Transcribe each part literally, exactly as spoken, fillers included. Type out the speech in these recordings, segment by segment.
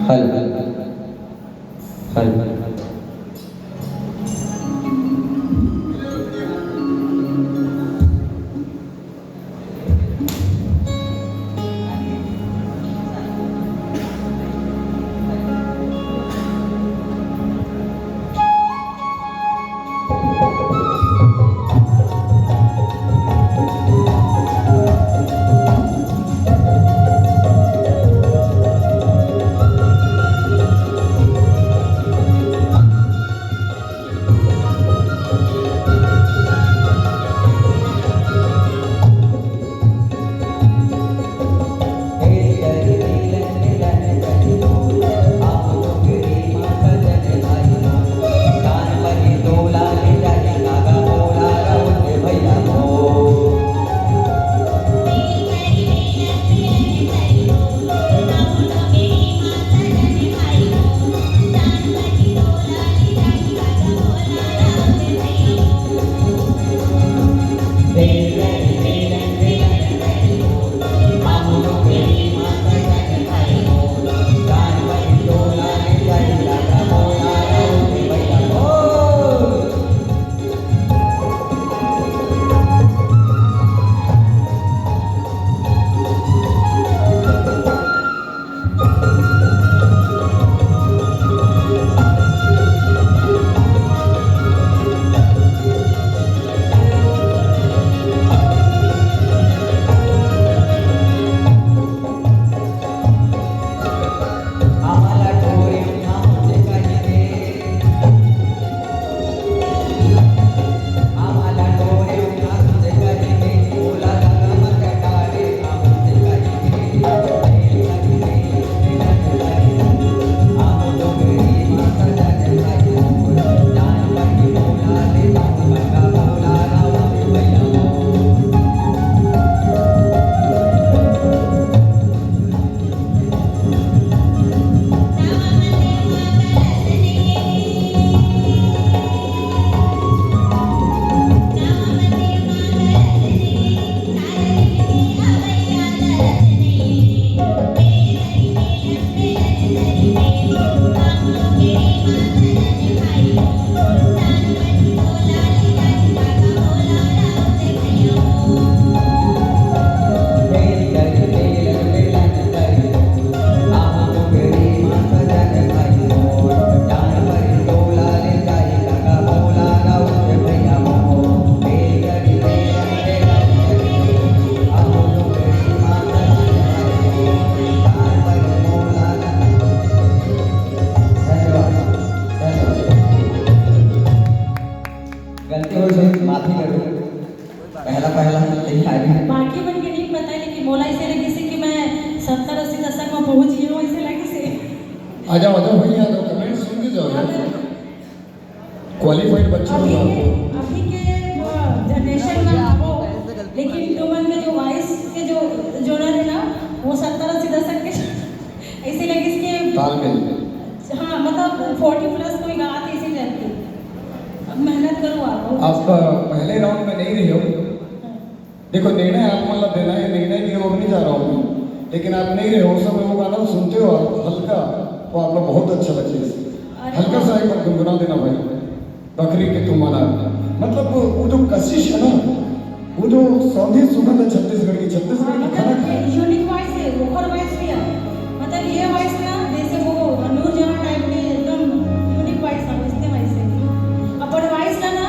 Hello, hello. गलती हो गई, माफी करो। पहला पहला तैयारी। बाकी मन के नहीं पता है, लेकिन मोला ऐसे लगे से कि मैं सत्तर अस्सी दशक में पहुंच गई हूँ, ऐसे लगे से। आ जाओ, आ जाओ भैया, तो कमेंट सुन के जाओ यार। क्वालिफाइड बच्चे हो अभी आप। के, अभी के, अ, जनरेशन में आपको, लेकिन तुमन के जो वॉइस के जो जोनर है ना, वो सत्तर अस्सी दशक के ऐसे लगे इसके तालमेल। हाँ, मतलब, फोर्टी प्लस कोई गात ऐसे करके। अब मेहनत करो आप। आप, अ, पहले राउंड में नहीं रहे हो। हाँ। देखो, निर्णय आप मतलब देना है, निर्णय की ओर नहीं जा रहा हूँ मैं, लेकिन आप नहीं रहे हो, उस समय वो गाना सुनते हो आप हल्का, तो आपको बहुत अच्छा लगे। अरे हल्का सा एक बार गुनगुना देना भाई, बखरी के तुम मना, मतलब वो, वो जो कशिश है ना, वो जो सौंधी सुगंध है छत्तीसगढ़ की, छत्तीसगढ़ की खनक है। यूनिक वॉइस है, वोकल वॉइस भी है। मतलब ये वॉइस ना, जैसे वो नूरजहां टाइप के एकदम यूनिक वॉइस है, वैसे वॉइस है। अपन वॉइस ना, ना,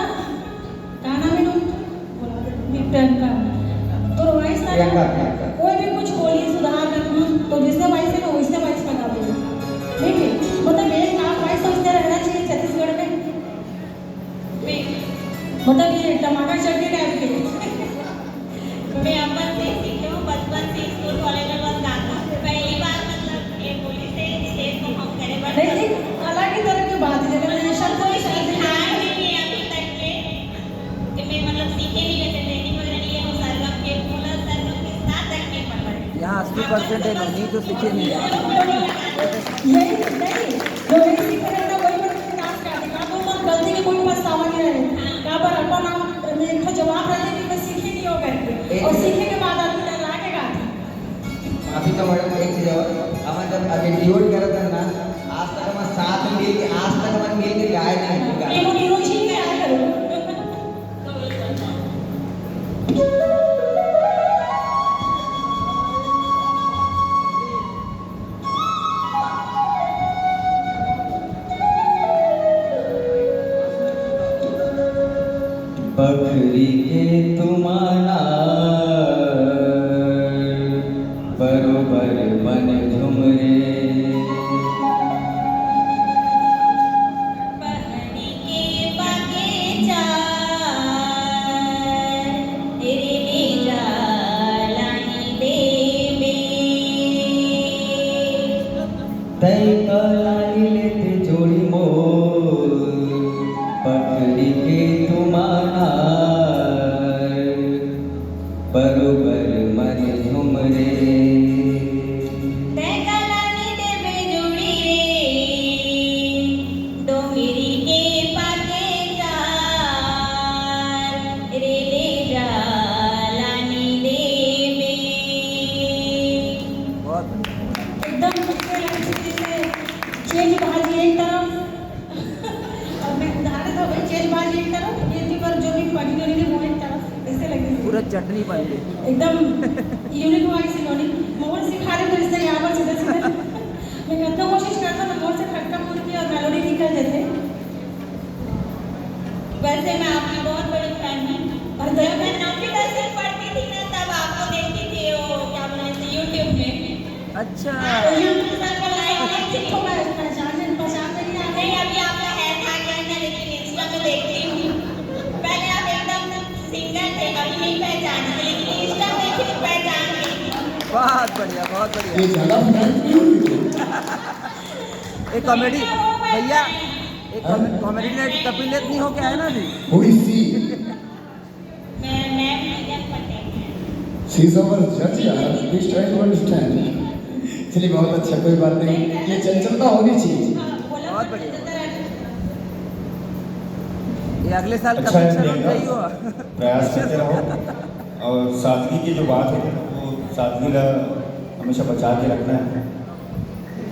गाना में तुम बोला, प्रियंका, तो वॉइस ना, प्रियंका, प्रियंका। कोई भी कुछ बोलिए, सुधार रखना, तो जिसने वॉइस है ना, वैसे वॉइस बना दो। ठीक है, मतलब एक नाम वॉइस सोचते रहना चाहिए छत्तीसगढ़ में। मतलब ये टमाटर चटनी टाइप के। मैं अपन से सीखे हूँ, बचपन से स्कूल कॉलेज में बस गाता। पहली बार मतलब ये बोली से स्टेज परफॉर्म करे, बट नहीं, नहीं, अलग ही तरह की बात है, जब मैं शब्द कोई सिखाया नहीं है अभी तक के, कि मैं मतलब सीखे नहीं, वैसे ट्रेनिंग वगैरह नहीं है, वो सरगम के, बोला सरगम के साथ एक्टिंग करवाए। यहाँ अस्सी परसेंट है, नहीं तो सीखे नहीं। यही नहीं, जो नहीं सीखे रहता वही बच्चे डांस करते, काफी बार गलती के कोई पछतावा नहीं रहे। यहाँ पर अपन आप में एक ठो जवाब रहते कि मैं सीखे नहीं हो करके, और सीखे के बाद आदमी डरा के गाते। अभी तो मैडम एक चीज और, हम जब अभी ड्यूट करत हन ना, पखरी के तुमाना बरोबर मन झुमरे। पहरी के पाके चार, तेरे ले जा लानी देवे। तै कलाली लेते जोड़ी मोर, पकड़ी के तुमार, बरोबर मन झुमरे। तै कलाली देवे जोड़ी रे, डोंगरी के पाके चार, रे ले जा लानी देवे। बहुत बढ़िया। एकदम उससे अच्छे से चेंज भाजी एक तरफ, और मैं उदाहरण हो गई, चेंज भाजी एक तरफ, ये भी पर जो भी पनीर वनीर है वो एक तरफ, ऐसे लगे। पूरा चटनी बन गई। एकदम यूनिक वाइज इन्होंने मोहन सिखा रहे तो इससे यहाँ पर सीधा सीधा मैं कितना कोशिश करता हूँ, मोहन से खटका पूरी की और मेलोडी निकल जाते। वैसे मैं आपकी बहुत बड़ी फैन हूँ। और जब मैं नौवीं दसवीं पढ़ती थी ना, तब आपको देखती थी, वो क्या बोलते थे, YouTube में। अच्छा। तो YouTube पर लाइव देखती थी। मैं पहचान नहीं, पहचान नहीं आ रही। नहीं, अभी आपका हेयर था क्या ना, लेकिन Insta में देखती हूँ। पहले आप एकदम सिंगर थे, अभी नहीं पहचानते, लेकिन Insta में फिर पहचान गई। बहुत बढ़िया, बहुत बढ़िया। ये ज्यादा फैन क्यों हुई? एक कॉमेडी, भैया, एक कॉमे-, कॉमेडी नाइट कपिल देव नहीं हो क्या है ना अभी? Who is she? मैं, मैं प्रिया Patel. She is our judge यार, please try to understand। चलिए, बहुत अच्छा, कोई बात नहीं, ये चंचलता होनी चाहिए। हाँ, बोला बहुत बढ़िया। चंचलता रहनी। ये अगले साल अच्छा कपिल है, शर्मा प्रियंका। चाहिए हो। प्रयास करते रहो और सादगी की जो बात है, वो सादगी का हमेशा बचा के रखना है।